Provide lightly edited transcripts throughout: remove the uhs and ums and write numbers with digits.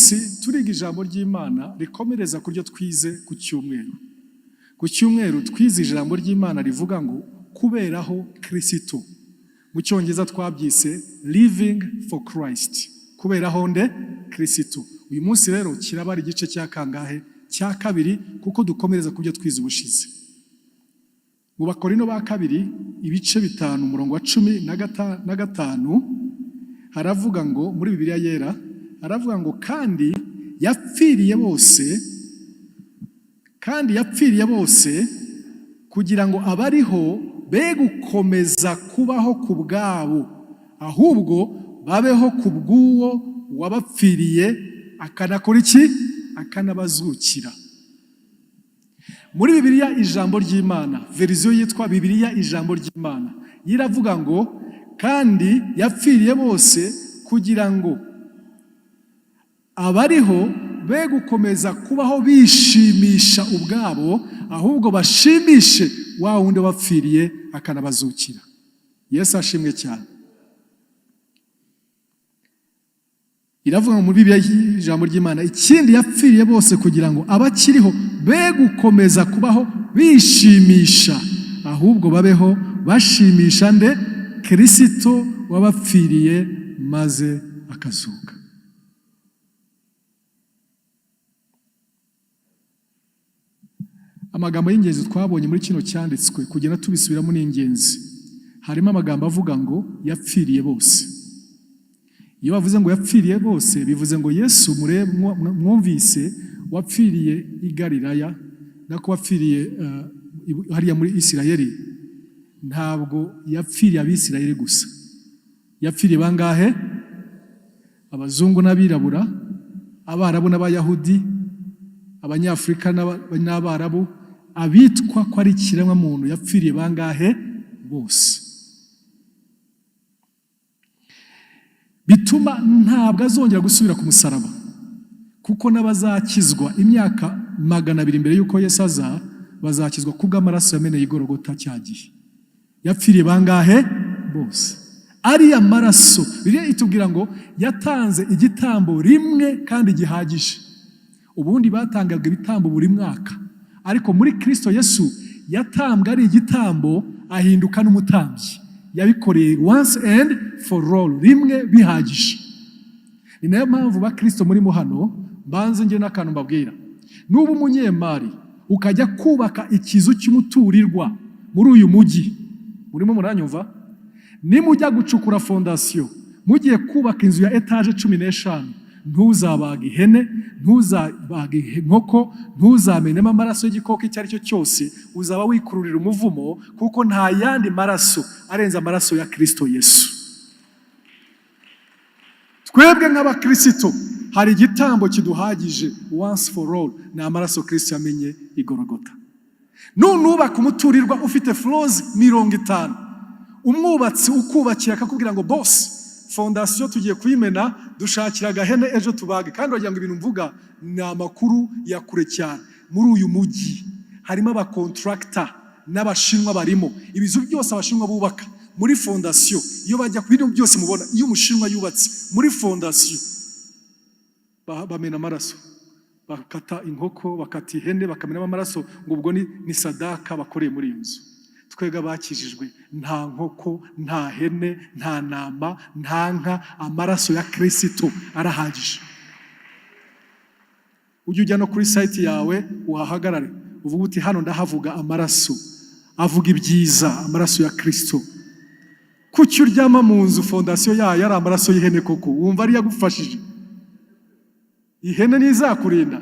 Munsi turiga ijambo ry'Imana rikomereza ku ryo twize ku cyumweru. Ku cyumweru twize ijambo ry'Imana rivuga ngo kuberaho Kristo. Mu Cyongereza twabyise living for Christ. Kuberaho nde? Kristo. Uyu munsi rero kiraba ari igice cya kangahe? Cya kabiri, kuko dukomereza ku byo twize ubushize. Mu Bakorino ba kabiri ibice 5 umurongo wa 15 haravuga ngo, muri Bibiliya yera haravuga ngo kandi yapfiriye bose, kandi yapfiriye bose kugira ngo abariho be gukomeza kubaho ku bwabo, ahubwo babeho ku bw'uwo wabapfiriye akanakora iki? Akanabazukira. Muri Bibiliya ijambo ry'Imana, version yitwa Bibiliya ijambo ry'Imana, yiravuga ngo kandi yapfiriye bose kugira ngo abariho be gukomeza kubaho bishimisha ubwabo, ahubwo bashimishe wa wundi wapfiriye akanabazukira. Yesu ashimwe cyane. Iravuga mu Bibiliya ijambo ry'Imana, ikindi yapfiriye bose kugira ngo abakiriho be gukomeza kubaho bishimisha, ahubwo babeho bashimisha nde? Kristo wabapfiriye maze akazuka. Amagambo y'ingenzi twabonye muri kino cyanditswe kugenda tubisubiramo ni ingenzi. Harimo amagambo avuga ngo yapfiriye bose. Iyo bavuze ngo yapfiriye bose, bivuze ngo Yesu mwumvise wapfiriye i Galilaya, nako wapfiriye hariya muri Isirayeli, ntabwo yapfiriye abisirayeli gusa. Yapfiriye bangahe? Abazungu n'abirabura, abarabu n'abayahudi, abanyafurika n'abarabu, abitwa ko ari ikiremwa muntu yapfiriye bangahe? Bose. Bituma ntabwo azongera gusubira ku musaraba, kuko n'abazakizwa imyaka 200 mbere y'uko Yesu aza bazakizwa kubw'amaraso yameneye igorogota cya gihe. Yapfiriye bangahe? Bose. Ariya maraso Bibiliya itubwira ngo yatanze igitambo rimwe kandi gihagije. Ubundi batangaga ibitambo buri mwaka, ariko muri Kristo Yesu yatambwe ari igitambo, ahinduka n'umutambyi. Yabikoreye once and for all, rimwe bihagije. Ni nayo mpamvu ba Kristo murimo hano, mbanze nge n'akantu mbabwira. Nuba umunyemari ukajya kubaka ikizu cy'umuturirwa muri uyu mujyi, murimo muranyumva? Nimujya gucukura fondasiyo, mugiye kubaka inzu ya etaje 15, ntuzabaga ihene, ntuzabaga inkoko, ntuzamenemo amaraso y'igikoko icyo ari cyo cyose, uzaba wikururira umuvumo, kuko nta yandi maraso arenze amaraso ya Kristo Yesu. Twebwe nk'abakristo hari igitambo kiduhagije once for all, ni amaraso Kristo yamenye igorogota. Nunubaka umuturirwa ufite floors 50, umwubatsi ukubakira akakubwira ngo boss, fondasiyo tugiye kuyimena, dushakira agahene ejo tubage. Kandi wagira ngo ibintu mvuga ni amakuru ya kure cyane. Muri uyu mujyi harimo abakontrakta n'abashinwa barimo. Ibizu byose abashinwa bubaka muri fondasiyo, iyo bajya ku bintu byose mubona, iyo umushinwa yubatse muri fondasiyo bamena amaraso, bakata inkoko, bakata ihene, bakamenamo amaraso, ngo ubwo ni sadaka bakoreye muri iyo nzu. Twebwe abakijijwe nta nkoko, nta hene, nta ntama, nta nka, amaraso ya Kristo arahagije. Ujye ujya no kuri site yawe uhahagarare, uvuge uti hano ndahavuga amaraso avuga ibyiza, amaraso ya Kristo. Kuki uryama mu nzu fondasiyo yayo ari amaraso y'ihene koko? Wumva ari yagufashije? Ihene ntizakurinda.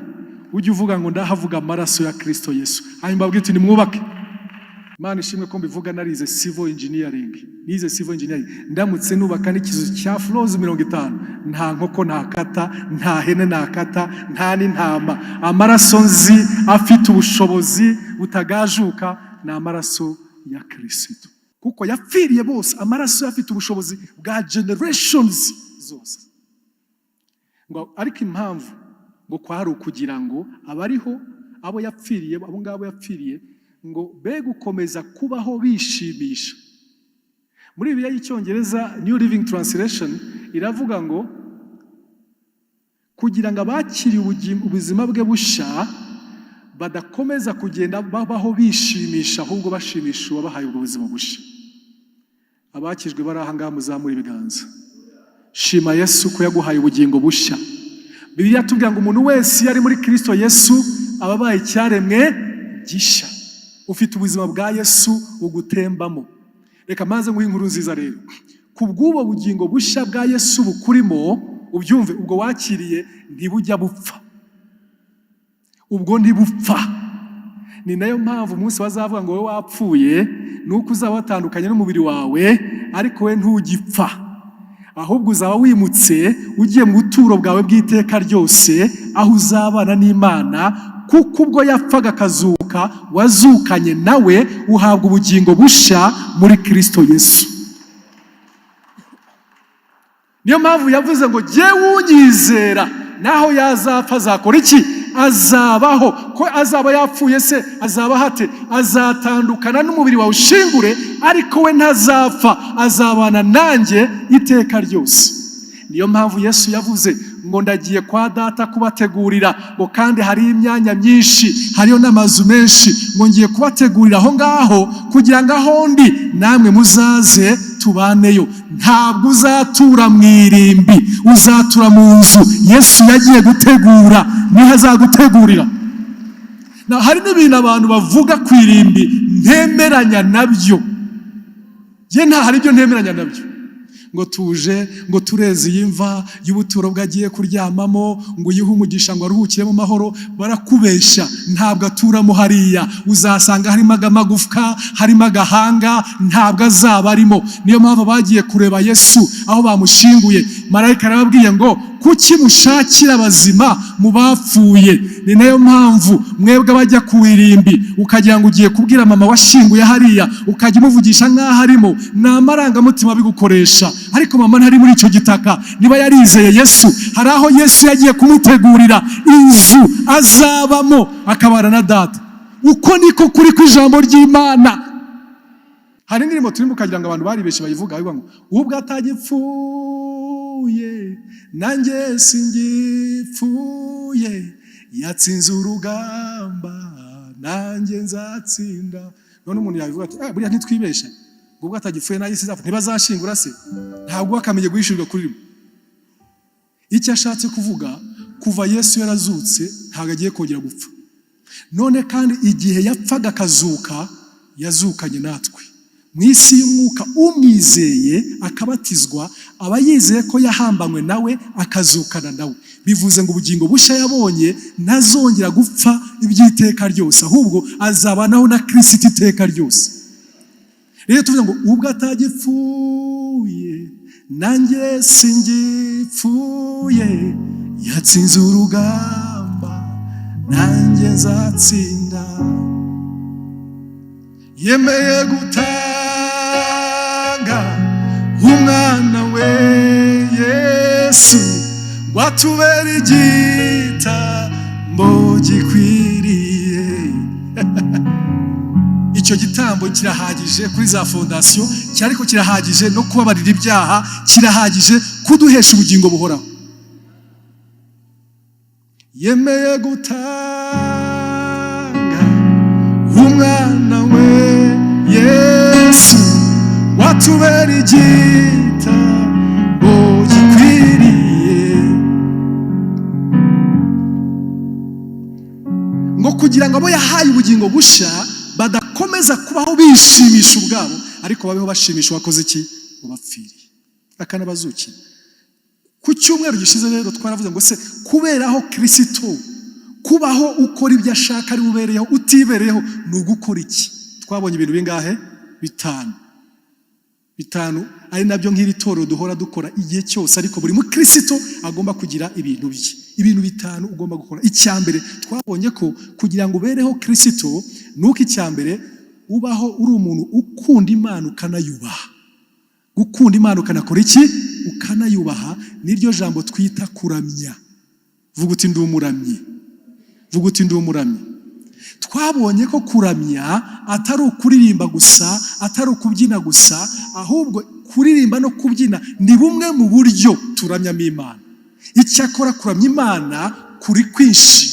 Ujye uvuga ngo ndahavuga amaraso ya Kristo Yesu. Hanyuma babwire uti nimwubake. Imana ishimwe ko mbivuga narize civil engineering. Nize civil engineering. Ndamutse nubaka n'ikizu cya floors 50, nta nkoko nakata, nta hene nakata, nta n'intama. Amaraso nzi afite ubushobozi butagajuka ni amaraso ya Kristo. Kuko yapfiriye bose, amaraso afite ubushobozi bwa generations zose. Ngo ariko impamvu ngo kwari ukugira ngo abariho, abo yapfiriye, abo ngabo yapfiriye, ngo be gukomeza kubaho bishimisha. Muri Bibiliya y'Icyongereza New Living Translation iravuga ngo Kugira ngo abakiriye ubuzima bwe busha badakomeza kugenda babaho bishimisha, ahubwo bashimisha uwabahaye ubwo buzima busha. Abakijwe bari aha ngaha, muzamura ibiganza. Shima Yesu ko yaguhaye ubugingo bushya. Bibiliya tubwira ngo umuntu wese iyo ari muri Kristo Yesu aba abaye icyaremwe gishya. Ufite ubuzima bwa Yesu bugutembamo. Reka maze nguhe inkuru nziza rero. Ku bw'ubwo bugingo bushya bwa Yesu bukurimo, ubyumve, ubwo wakiriye ntibujya bupfa, ubwo ntibupfa. Ni nayo mpamvu umunsi bazavuga ngo wowe wapfuye, ni uko uzaba watandukanye n'umubiri wawe, ariko we ntugipfa, ahubwo uzaba wimutse ugiye mu buturo bwawe bw'iteka ryose, aho uzabana n'Imana, kuko ubwo yapfaga akazuka wazukanye nawe, uhabwa ubugingo bushya muri Kristo Yesu. Niyo mpamvu yavuze ngo: "Jyewe unyizera, naho yazapfa azakora iki? Azabaho." Ko azaba yapfuye se azaba hate? Azatandukana n'umubiri wawe ushingure, ariko we ntazapfa, azabana nanjye iteka ryose. Niyo mpamvu Yesu yavuze ngo: "Ndagiye kwa Data kubategurira," ngo kandi hari imyanya myinshi, hariyo n'amazu menshi, ngo ngiye kubategurira aho ngaho kugira ngo aho ndi namwe muzaze tubaneyo. Ntabwo uzatura mu irimbi, uzatura mu nzu Yesu yagiye gutegura, niho azagutegurira. Hari n'ibintu abantu bavuga ku irimbi ntemeranya nabyo. Njye nta hari ibyo ntemeranya nabyo, ngo tuje ngo tureze iyi mva y'ubuturo bwagiye kuryamamo, ngo uyihe umugisha, ngo aruhukire mu mahoro. Barakubeshya, ntabwo aturamo hariya. Uzasanga harimo amagufwa, harimo agahanga, ntabwo azaba arimo. Niyo mpamvu bagiye kureba Yesu aho bamushyinguye, marayika arababwiye ngo: "Kuki mushakira abazima mu bapfuye?" Ni nayo mpamvu mwebwe abajya ku irimbi, ukagira ngo ugiye kubwira mama washyinguye hariya, ukajya umuvugisha nk'aho arimo, ni amarangamutima bigukoresha, ariko mama ntari muri icyo gitaka. Niba yarizeye Yesu, hari aho Yesu yagiye kumutegurira inzu azabamo, akabana na Data. Uko niko kuri kw'ijambo ry'Imana. Hari indirimbo turimo ukagira ngo abantu baribeshye bayivuga, bavuga ngo: "Ubwo atagipfuye nanjye singipfuye, yatsinze urugamba nanjye nzatsinda." None umuntu yabivuga ati: "Eh, buriya ntitwibeshya ngo ubwo atagipfuye nanjye sinzapfa." Ntibazashingura se? Ntabwo akamenye guhishurirwa kuri rimwe icyo ashatse kuvuga. Kuva Yesu yarazutse, ntabwo agiye kongera gupfa. None kandi igihe yapfaga akazuka, yazukanye natwe mu isi y'umwuka. Umwizeye akabatizwa aba yizeye ko yahambanywe nawe akazukana nawe. Bivuze ngo ubugingo bushya yabonye, ntazongera gupfa iby'iteka ryose, ahubwo azabanaho na Kirisito iteka ryose. Rero tuvuze ngo ubwo atagipfuye nanjye singipfuye, yatsinze urugamba nanjye nzatsinda, yemeye gutanga umwana we Yesu ngo atubere igitambo gikwiriye. Icyo gitambo kirahagije kuri za fondasiyo, ariko kirahagije no kubabarira ibyaha, kirahagije kuduhesha ubugingo buhoraho. Yemeye gutanga umwana we Yesu watubera igitambo gikwiriye, ngo kugira ngo abo yahaye ubugingo bushya badakomeza kubaho bishimisha ubwabo, ariko babeho bashimisha uwakoze iki? Ubapfiriye akanabazukira. Ku cyumweru gishize rero twaravuze ngo: se kuberaho Kirisito, kubaho ukora ibyo ashaka ari ubereyeho utibereyeho, ni ugukora iki? Twabonye ibintu bingahe? Bitanu. Bitanu ari nabyo nk'iri torero duhora dukora igihe cyose, ariko buri mukirisito agomba kugira ibintu bye. Ibintu bitanu ugomba gukora. Icya mbere, twabonye ko kugira ngo ubereho Kirisito ni uko icya mbere ubaho uri umuntu ukunda Imana ukanayubaha. Gukunda Imana ukanakora iki? Ukanayubaha. Niryo jambo twita kuramya. Vuga uti: "Ndi umuramyi." Vuga uti: "Ndi umuramyi." Twabonye ko kuramya atari ukuririmba gusa, atari ukubyina gusa, ahubwo kuririmba no kubyina ni bumwe mu buryo turamyamo Imana. Icyakora kuramya Imana kuri kwinshi.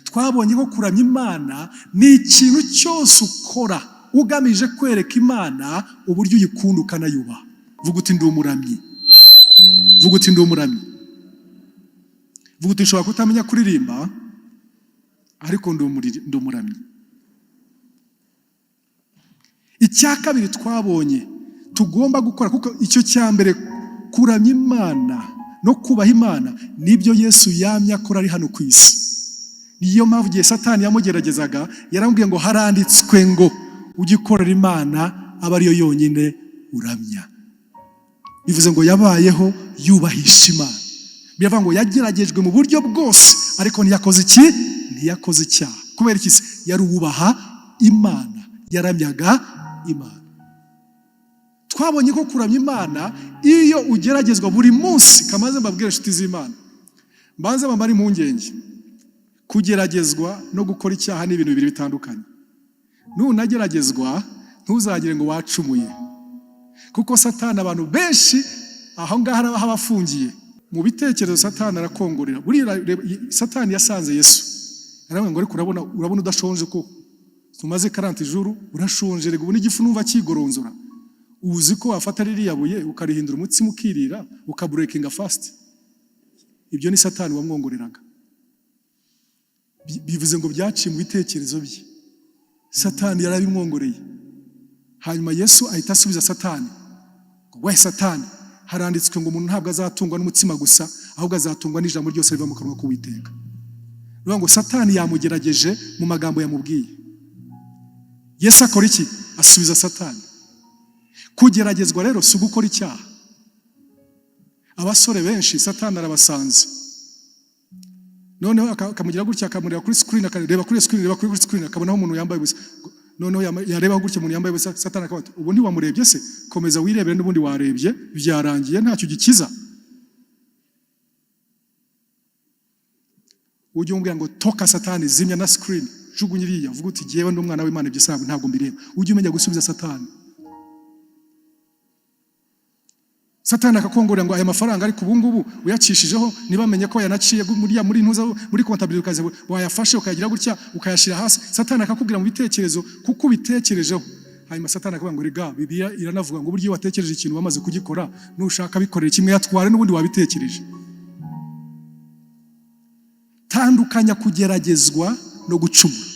Twabonye ko kuramya Imana ni ikintu cyose ukora ugamije kwereka Imana uburyo uyikunda, ukanayubaha. Vuga uti: "Ndi umuramyi." Vuga uti: "Ndi umuramyi." Vuga uti: "Nshobora kutamenya kuririmba, ariko ndi umuramyi." Icya kabiri twabonye tugomba gukora, kuko icyo cya mbere, kuramya Imana no kubaha Imana, nibyo Yesu yamye akora ari hano ku isi. Niyo mpamvu igihe Satani yamugeragezaga yaramubwiye ngo: "Haranditswe ngo ujye ukorera Imana, aba ariyo yonyine uramya." Bivuze ngo yabayeho yubahisha Imana. Biravuga ngo yageragejwe mu buryo bwose, ariko ntiyakoze iki? Ntiyakoze icyaha. Kubera iki se? Yari uwubaha Imana, yaramyaga Imana. Twabonye ko kuramya Imana, iyo ugeragezwa buri munsi, kamaze mbabwire, inshuti z'Imana, mbanze bamare impungenge: kugeragezwa no gukora icyaha ni ibintu bibiri bitandukanye. Nunageragezwa, ntuzagire ngo wacumuye, kuko Satani, abantu benshi aho ngaho aba afungiye mu bitekerezo. Satani arakongorera. Buriya Satani yasanze Yesu, aravuga ngo: "Ariko urabona udashonje, ko tumaze 40 jours urashonje? Rega ubu n'igifu numva kigoronzora. Uzi ko wafata ririya buye ukarihindura umutsima, ukirira, ukabreakinga fast?" Ibyo ni Satani wamwongoreraga. Bivuze ngo byaciye mu bitekerezo bye, Satani yarabimwongoreye. Hanyuma Yesu ahita asubiza Satani ngo: "We Satani, haranditswe ngo umuntu ntabwo azatungwa n'umutsima gusa, ahubwo azatungwa n'ijambo ryose riva mu kanwa k'Uwiteka." Bivuga ngo Satani yamugerageje mu magambo yamubwiye. Yesu akora iki? Asubiza Satani. Kugeragezwa rero si ugukora icyaha. Abasore benshi Satani arabasanze, noneho akamugira gutya, akamureba kuri screen, akareba kuri screen, reba kuri screen, akabonaho umuntu yambaye ubusa. Noneho yareba gutya umuntu yambaye ubusa, Satani akavuga ati: "Ubu ntiwamurebye se? Komeza wirebere, n'ubundi warebye, byarangiye, ntacyo gikiza." Ujye umubwira ngo: "Toka Satani, zimya na screen, jugunya iriya." Vuga uti: "Jyewe ndi umwana w'Imana, ibyo ntabwo mbireba." Ujye umenya gusubiza Satani. Satani akakongorera ngo: "Aya mafaranga ariko ubu ngubu uyacishijeho ntibamenye ko yanaciye muri ntuza, muri comptabilité, ukaza wayafashe ukayagira gutya, ukayashyira hasi." Satani akakubwira mu bitekerezo kuko ubitekerejeho. Hanyuma Satani akavuga ngo: "Rega Bibiliya iranavuga ngo buryo iyo watekereje ikintu wamaze kugikora, nushaka bikorera kimwe, yatware, n'ubundi wabitekereje." Tandukanya kugeragezwa no gucumura.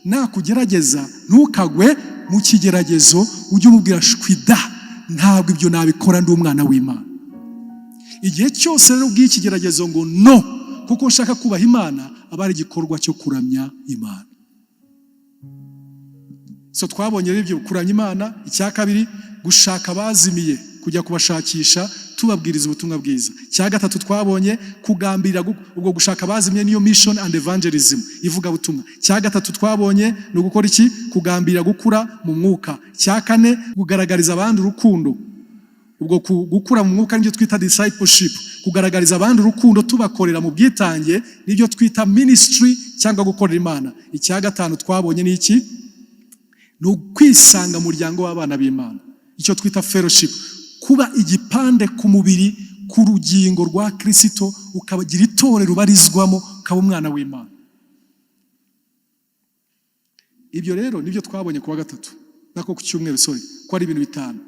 Nakugerageza, ntukagwe mu kigeragezo, ujye umubwira: "Shwida, ntabwo ibyo nabikora, ndi umwana w'Imana." Igihe cyose rero ubwiye ikigeragezo ngo no, kuko nshaka kubaha Imana, aba ari igikorwa cyo kuramya Imana. So twabonye rero ibyo kuramya Imana. Icya kabiri, gushaka abazimiye, kujya kubashakisha tubabwiriza ubutumwa bwiza. Icya gatatu twabonye, kugambirira, ubwo gushaka abazimiye niyo mission and evangelism, ivugabutumwa. Icya gatatu twabonye ni ugukora iki? Kugambirira gukura mu mwuka. Icya kane, kugaragariza abandi urukundo. Ubwo gukura mu mwuka nibyo twita discipleship. Kugaragariza abandi urukundo tubakorera mu bwitange nibyo twita ministry cyangwa gukorera Imana. Icya gatanu twabonye ni iki? Ni ukwisanga mu muryango w'abana b'Imana, icyo twita fellowship, kuba igipande ku mubiri, ku rugingo rwa Kirisito, ukagira itorero ubarizwamo, ukaba umwana w'Imana. Ibyo rero nibyo twabonye kuwa gatatu, nako ku cyumweru, sorry, ko ari ibintu bitanu.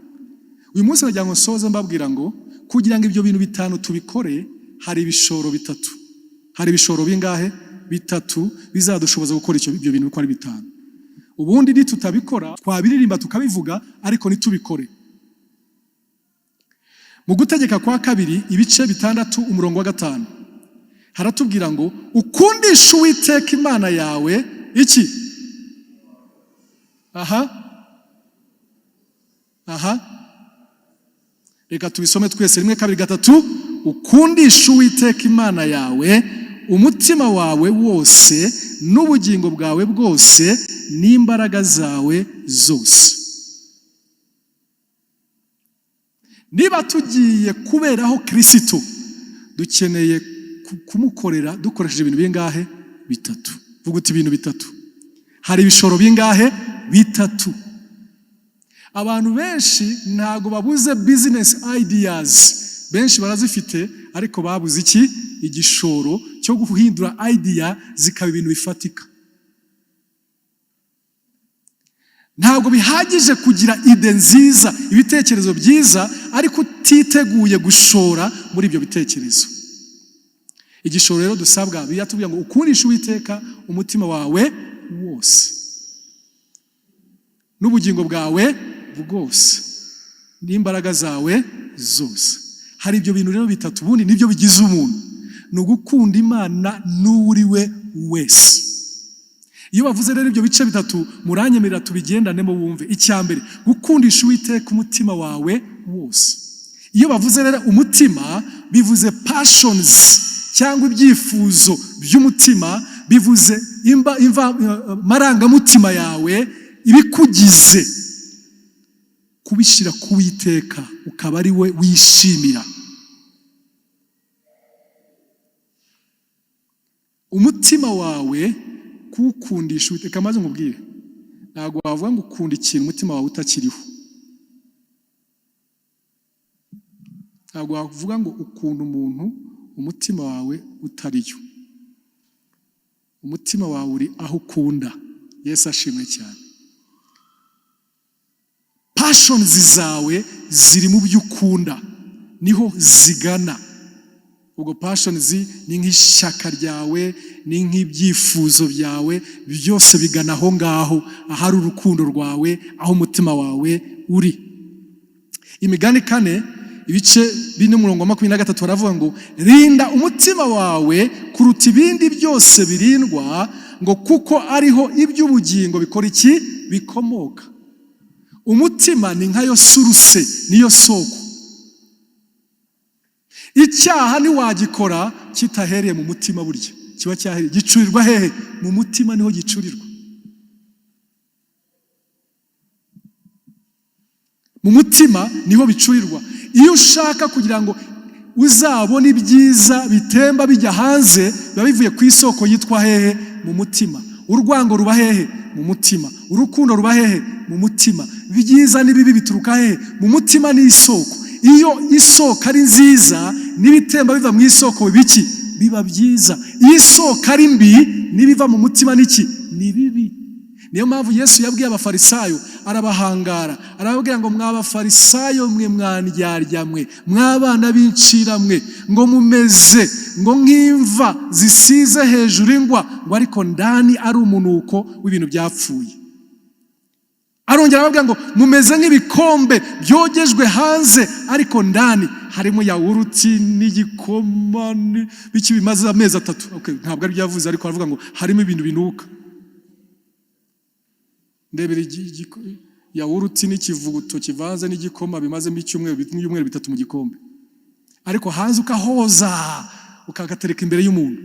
Uyu munsi nagira ngo nsoze mbabwira ngo kugira ngo ibyo bintu bitanu tubikore, hari ibishoro bitatu. Hari ibishoro bingahe? Bitatu bizadushoboza gukora ibyo bintu uko ari bitanu. Ubundi nitutabikora, twabiririmba tukabivuga, ariko ntitubikore. Mu Gutegeka kwa Kabiri, ibice 6, umurongo wa 5, haratubwira ngo: "Ukundisha Uwiteka Imana yawe iki?" Aha reka tubisome twese, rimwe, kabiri, gatatu: "Ukundisha Uwiteka Imana yawe umutima wawe wose n'ubugingo bwawe bwose n'imbaraga zawe zose." Niba tugiye kuberaho Kirisito, dukeneye kumukorera dukoresheje ibintu bingahe? Bitatu. Vuga uti: "Ibintu bitatu." Hari ibishoro bingahe? Bitatu. Abantu benshi ntago babuze business ideas, benshi barazifite, Ariko babuze iki? Igishoro cyo guhindura idea zikaba ibintu bifatika. Ntabwo bihagije kugira idée nziza, ibitekerezo byiza, ariko utiteguye gushora muri ibyo bitekerezo. Igishoro rero dusabwa, biratubwira ngo ukundishe Uwiteka umutima wawe wose n'ubugingo bwawe bwose n'imbaraga zawe zose. Hari ibyo bintu rero bitatu ubundi nibyo bigize umuntu: ni ugukunda Imana n'uri we wese. Iyo bavuze rero ibyo bice bitatu, muranyemerera tubigendanemo wumve. Icya mbere, gukundisha Uwiteka umutima wawe wose. Iyo bavuze rero umutima, bivuze passions cyangwa ibyifuzo by'umutima, bivuze imba, imva, marangamutima yawe, ibikugize, kubishyira ku Witeka, ukaba ari we wishimira. Umutima wawe kuwukundisha Uwiteka. Maze nkubwire, ntabwo wavuga ngo ukunda ikintu umutima wawe utakiriho. Ntabwo wavuga ngo ukunda umuntu umutima wawe utariyo. Umutima wawe uri aho ukunda. Yesu ashimwe cyane. Passions zawe ziri mu byo ukunda, niho zigana. Ubwo passions ni nk'ishyaka ryawe, ni nk'ibyifuzo byawe, byose bigana aho ngaho, ahari urukundo rwawe, aho umutima wawe uri. Imigani 4, ibice 4, umurongo wa 23, baravuga ngo: "Rinda umutima wawe kuruta ibindi byose birindwa," ngo "kuko ariho iby'ubugingo bikora iki? Bikomoka." Umutima ni nkayo source, niyo soko. Icyaha ntiwagikora kitahereye mu mutima. Burya kiba cyahereye, gicurirwa hehe? Mu mutima niho gicurirwa. Mu mutima niho bicurirwa. Iyo ushaka kugira ngo uzabone ibyiza bitemba bijya hanze, biba bivuye ku isoko yitwa hehe? Mu mutima. Urwango ruba hehe? Mu mutima. Urukundo ruba hehe? Mu mutima. Ibyiza n'ibibi bituruka hehe? Mu mutima ni isoko. Iyo isoko ari nziza, n'ibitemba biva mu isoko biba iki? Biba byiza. Iyo isoko ari mbi, n'ibiva mu mutima n'iki? Ni bibi. Niyo mpamvu Yesu yabwiye Abafarisayo, arabahangara, arababwira ngo: "Mwabafarisayo mwe, mwandyarya mwe, mwabana b'incira mwe," ngo "mumeze ngo nk'imva zisize hejuru ingwa," ngo "ariko ndani ari umunuko w'ibintu byapfuye." Arongera arababwira ngo: "Mumeze nk'ibikombe byogejwe hanze, ariko ndani harimo yawuruti n'igikoma biki bimaze amezi 3." Okay, ntabwo ari byo yavuze, ariko aravuga ngo harimo ibintu binuka. Ndebera yawuruti n'ikivuguto kivanze n'igikoma bimazemo ibyumweru 3 mu gikombe, ariko hanze ukahoza, ukagatereka imbere y'umuntu.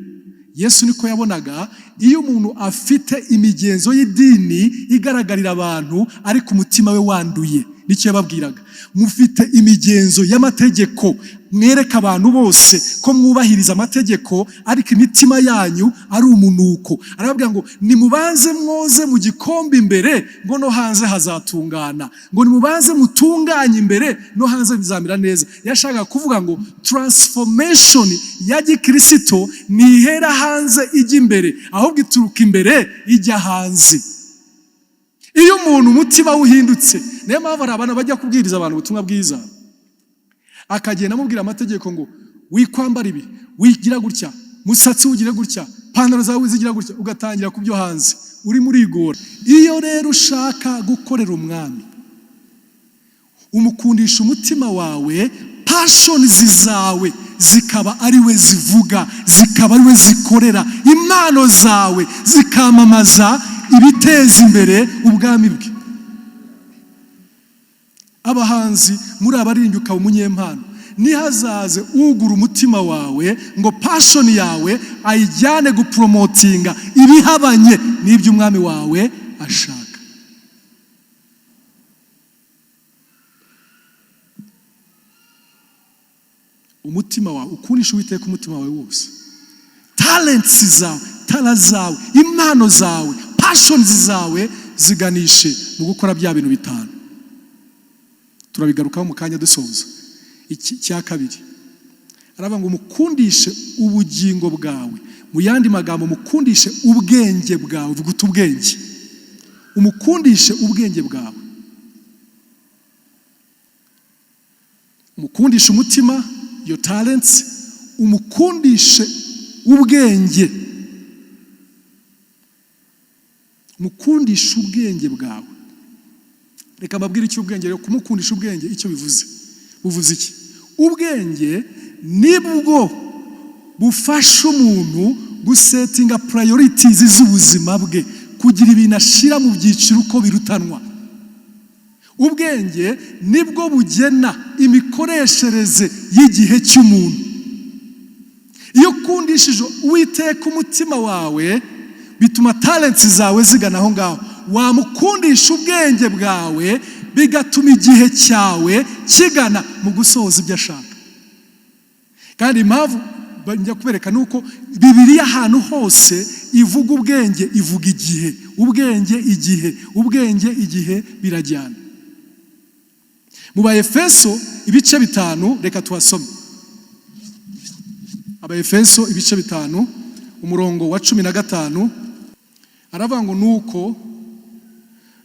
Yesu niko yabonaga iyo umuntu afite imigenzo y'idini igaragarira abantu, ariko umutima we wanduye. Nicyo yababwiraga: "Mufite imigenzo y'amategeko, mwereka abantu bose ko mwubahiriza amategeko, ariko imitima yanyu ari umunuko." Arababwira ngo: "Nimubanze mwoze mu gikombe imbere," ngo "no hanze hazatungana." Ngo: "Nimubanze mutunganye imbere, no hanze bizamera neza." Yashakaga kuvuga ngo transformation ya gikirisito ntihera hanze ijya imbere, ahubwo ituruka imbere ijya hanze. Iyo umuntu umutima we uhindutse, niyo mpamvu hari abantu bajya kubwiriza abantu ubutumwa bwiza, akagenda amubwira amategeko ngo wikwambara ibi, wigira gutya, musatsi ugire gutya, pantaro zawe zigira gutya, ugatangira ku byo hanze, urimo urigora. Iyo rero ushaka gukorera Umwami, umukundisha umutima wawe, passions zawe zikaba ari we zivuga, zikaba ari we zikorera, impano zawe zikamamaza ibiteza imbere ubwami bwe. Abahanzi muri, abaririmbyi, ukaba umunyempano, ntihazaze ugura umutima wawe ngo passion yawe ayijyane gupromotinga ibihabanye n'ibyo umwami wawe ashaka. Umutima wawe ukundisha Uwiteka umutima wawe wose, talents zawe, talent zawe, impano zawe, passions zawe, ziganishe mu gukora bya bintu bitanu. Turabigarukaho mu kanya dusoza. Iki cya kabiri, Aravuga ngo mukundishe ubugingo bwawe. Mu yandi magambo, mukundishe ubwenge bwawe. Vuga uti: "Ubwenge." Umukundishe ubwenge bwawe, umukundishe umutima, your talents, umukundishe ubwenge, mukundishe ubwenge bwawe. Reka mbabwire icyo ubwenge rero, kumukundisha ubwenge icyo bivuze. Buvuze iki? Ubwenge nibwo bufasha umuntu gusettinga priorities z'ubuzima bwe, kugira ibintu ashyira mu byiciro uko birutanwa. Ubwenge nibwo bugena imikoreshereze y'igihe cy'umuntu. Iyo ukundishije Uwiteka umutima wawe, bituma talents zawe zigana aho ngaho. Wamukundisha ubwenge bwawe, bigatuma igihe cyawe kigana mu gusohoza ibyo ashaka. Kandi impamvu njya kubereka ni uko Bibiliya ahantu hose ivuga ubwenge, ivuga igihe. Ubwenge, igihe, ubwenge, igihe, birajyana. Mu Baefeso ibice 5, reka tuhasome. Abaefeso ibice 5, umurongo wa 15, aravuga ngo: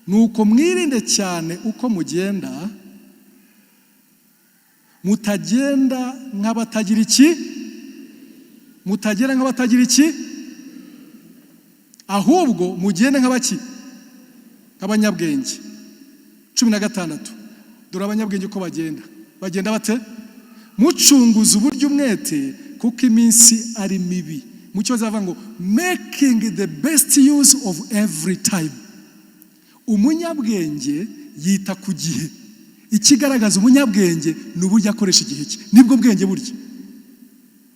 Nuko mwirinde cyane uko mugenda, mutagenda nk'abatagira iki? Mutagenda nk'abatagira iki? Ahubwo mugende nk'abaki? Nk'abanyabwenge." 16: Dore abanyabwenge uko bagenda. Bagenda bate? "Mucunguza uburyo umwete, kuko iminsi ari mibi." Mu cyongereza bavuga ngo "making the best use of every time". Umunyabwenge yita ku gihe. Ikigaragaza umunyabwenge ni uburyo akoresha igihe cye, nibwo bwenge burya.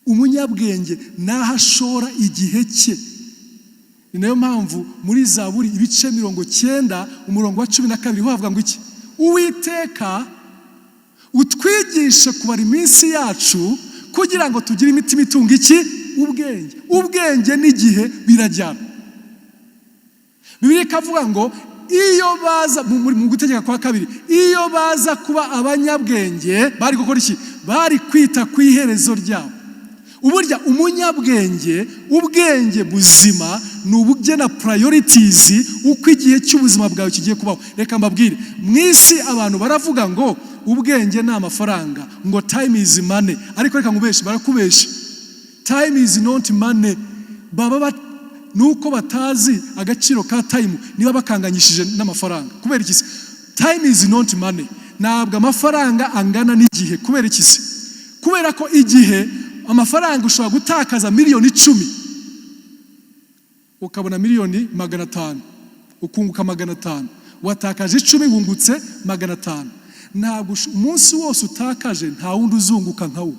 Umunyabwenge naho ashora igihe cye. Ni nayo mpamvu muri Zaburi ibice 90, umurongo wa 12, ho havuga ngo iki? "Uwiteka, utwigishe kubara iminsi yacu, kugira ngo tugire imitima itunga iki? Ubwenge." Ubwenge n'igihe birajyana. Bibiliya ikavuga ngo iyo baza mu Gutegeka kwa Kabiri, iyo baza kuba abanyabwenge, bari gukora iki? Bari kwita ku iherezo ryabo. Uburya umunyabwenge, ubwenge buzima ni ubugena priorities, uko igihe cy'ubuzima bwawe kigiye kubaho. Reka mbabwire, mu isi abantu baravuga ngo ubwenge ni amafaranga, ngo "time is money", ariko reka nkubeshe, barakubesha. Time is not money. Baba nuko batazi agaciro ka time, niba bakanganyishije n'amafaranga. Kubera iki se? Time is not money. Ntabwo amafaranga angana n'igihe. Kubera iki se? Kubera ko igihe, amafaranga, ushobora gutakaza miliyoni 10 ukabona miliyoni 500, ukunguka 500. Watakaje 10, wungutse 500. Ntabwo umunsi wose utakaje nta wundi uzunguka nka wo.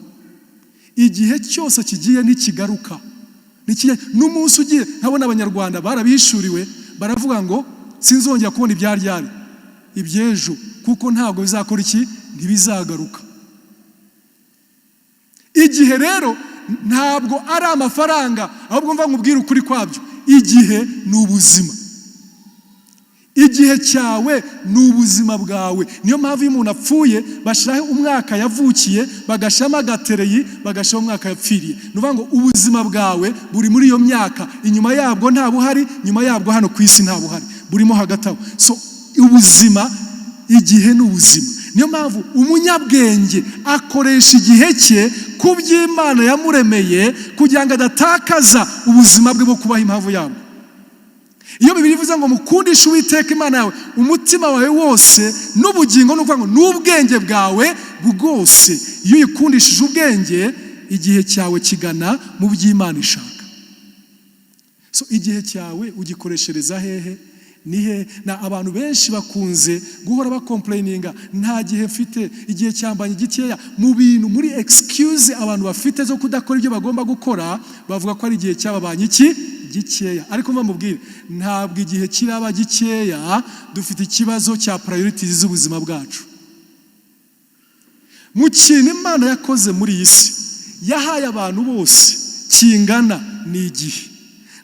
Igihe cyose kigiye ntikigaruka. N'umunsi ugiye. Nkabona Abanyarwanda barabihishuriwe, baravuga ngo sinzongera kubona ibyaryari iby'ejo, kuko ntabwo bizakora iki? Ntibizagaruka. Igihe rero ntabwo ari amafaranga, ahubwo mva nkubwire ukuri kwabyo: igihe ni ubuzima. Igihe cyawe ni ubuzima bwawe. Niyo mpamvu iyo umuntu apfuye bashyiraho umwaka yavukiye, bagashyiramo agatereyi, bagashyiraho umwaka yapfiriye. Ni ukuvuga ngo ubuzima bwawe buri muri iyo myaka. Inyuma yabwo nta buhari, nyuma yabwo hano ku isi nta buhari, burimo hagati aho. So ubuzima, igihe ni ubuzima. Niyo mpamvu umunyabwenge akoresha igihe cye ku by'Imana yamuremeye, kugira ngo adatakaza ubuzima bwe bwo kubaho impamvu yabwo. Iyo Bibiliya ivuze ngo mukundishe Uwiteka Imana yawe umutima wawe wose n'ubugingo, ni ukuvuga ngo n'ubwenge bwawe bwose. Iyo uyikundishije ubwenge, igihe cyawe kigana mu by'Imana ishaka. So igihe cyawe ugikoreshereza hehe? Ni he? Na abantu benshi bakunze guhora bacomplaininga: "Nta gihe mfite, igihe cyambanye gikeya." Mu bintu, muri excuse abantu bafite zo kudakora ibyo bagomba gukora, bavuga ko ari igihe cyababanye iki? Gikeya. Ariko mva mubwire, ntabwo igihe kiraba gikeya. Dufite ikibazo cya priorities z'ubuzima bwacu. Mu kintu Imana yakoze muri iyi si, yahaye abantu bose kingana, ni igihe.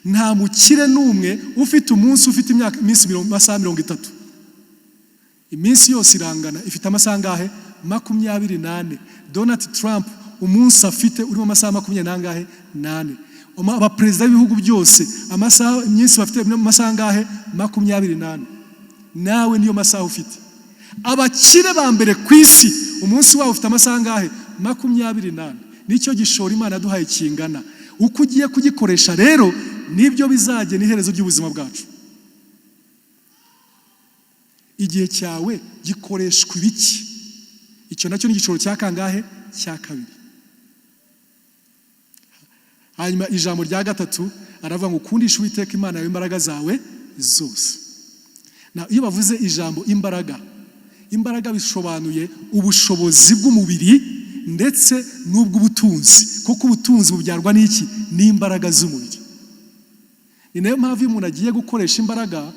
Nta mukire n'umwe ufite umunsi ufite imyaka, iminsi amasaha 30. Iminsi yose irangana, ifite amasaha angahe? 24. Donald Trump Umunsi afite urimo amasaha makumyabiri n'angahe? Nane. Abaperezida b'ibihugu byose, amasaha, iminsi bafite irimo amasaha angahe? 24. Nawe niyo masaha ufite. Abakire ba mbere ku isi, umunsi wabo ufite amasaha angahe? 24. Nicyo gishoro Imana yaduhaye kingana. Uko ugiye kugikoresha rero, nibyo bizagena iherezo ry'ubuzima bwacu. Igihe cyawe gikoreshwa ibiki? Icyo nacyo ni igishoro cya kangahe? Cya kabiri. Hanyuma ijambo rya gatatu aravuga ngo ukundishe Uwiteka Imana yawe imbaraga zawe zose. Na iyo bavuze ijambo imbaraga, imbaraga bisobanuye ubushobozi bw'umubiri ndetse n'ubw'ubutunzi, kuko ubutunzi bubyarwa n'iki? N'imbaraga z'umubiri. Ni nayo mpamvu iyo umuntu agiye gukoresha imbaraga,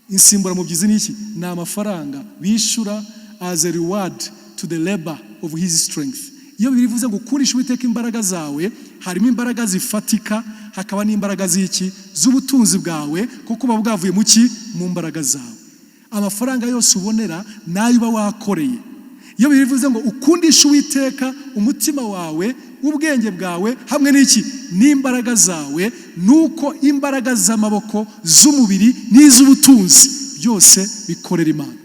insimburamubyizi ni iki? Ni amafaranga bishyura as a reward to the labor of his strength. Iyo bivuze ngo ukundishe Uwiteka imbaraga zawe, harimo imbaraga zifatika, hakaba n'imbaraga z'iki? Z'ubutunzi bwawe, kuko buba bwavuye mu ki? Mu mbaraga zawe. Amafaranga yose ubonera nayo uba wakoreye. Iyo bivuze ngo ukundishe Uwiteka umutima wawe, ubwenge bwawe hamwe n'iki? N'imbaraga zawe, nuko imbaraga z'amaboko, z'umubiri n'iz'ubutunzi byose bikorera Imana.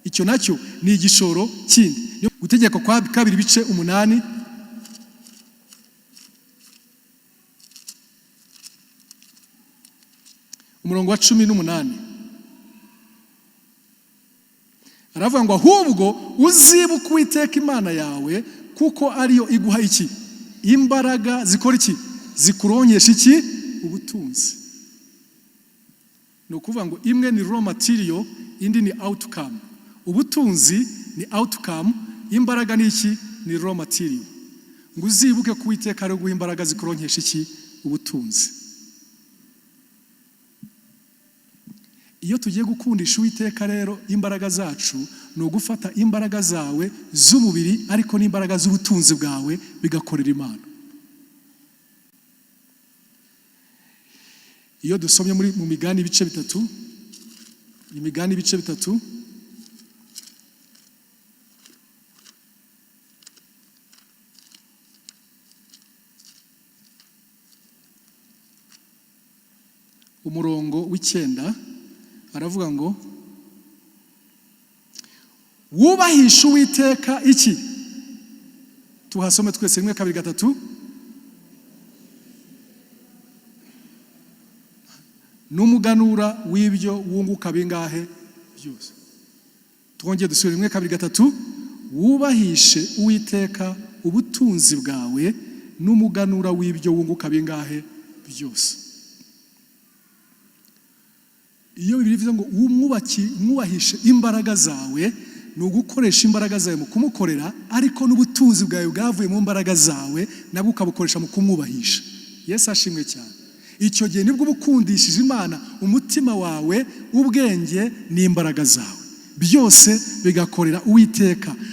Icyo nacyo ni igishoro kindi. Gutegeka kwa Kabiri ibice 8, umurongo wa 18, aravuga ngo ahubwo uzibuke Uwiteka Imana yawe, kuko ariyo iguha iki? Imbaraga zikora iki? Zikuronkesha iki? Ubutunzi. Ni ukuvuga ngo imwe ni raw material, indi ni outcome. Ubutunzi ni outcome, imbaraga ni iki? Ni raw material. Ngo uzibuke ko Uwiteka ari guha imbaraga zikuronkesha iki? Ubutunzi. Iyo tugiye gukundisha Uwiteka rero imbaraga zacu, ni ugufata imbaraga zawe z'umubiri ariko n'imbaraga z'ubutunzi bwawe bigakorera Imana. Iyo dusomye muri mu Migani ibice 3, Imigani ibice 3, umurongo w'9, aravuga ngo wubahishe Uwiteka iki? Tuhasome twese, rimwe, kabiri, gatatu. N'umuganura w'ibyo wunguka bingahe? Byose. Twongeye dusubire, rimwe, kabiri, gatatu. Wubahishe Uwiteka ubutunzi bwawe n'umuganura w'ibyo wunguka bingahe? Byose. Iyo Bibiliya ivuze ngo mwubahishe imbaraga zawe, ni ugukoresha imbaraga zawe mu kumukorera, ariko n'ubutunzi bwawe bwavuye mu mbaraga zawe nabwo ukabukoresha mu kumwubahisha. Yesu ashimwe cyane. Icyo gihe nibwo uba ukundishije Imana umutima wawe, ubwenge n'imbaraga zawe, byose bigakorera Uwiteka.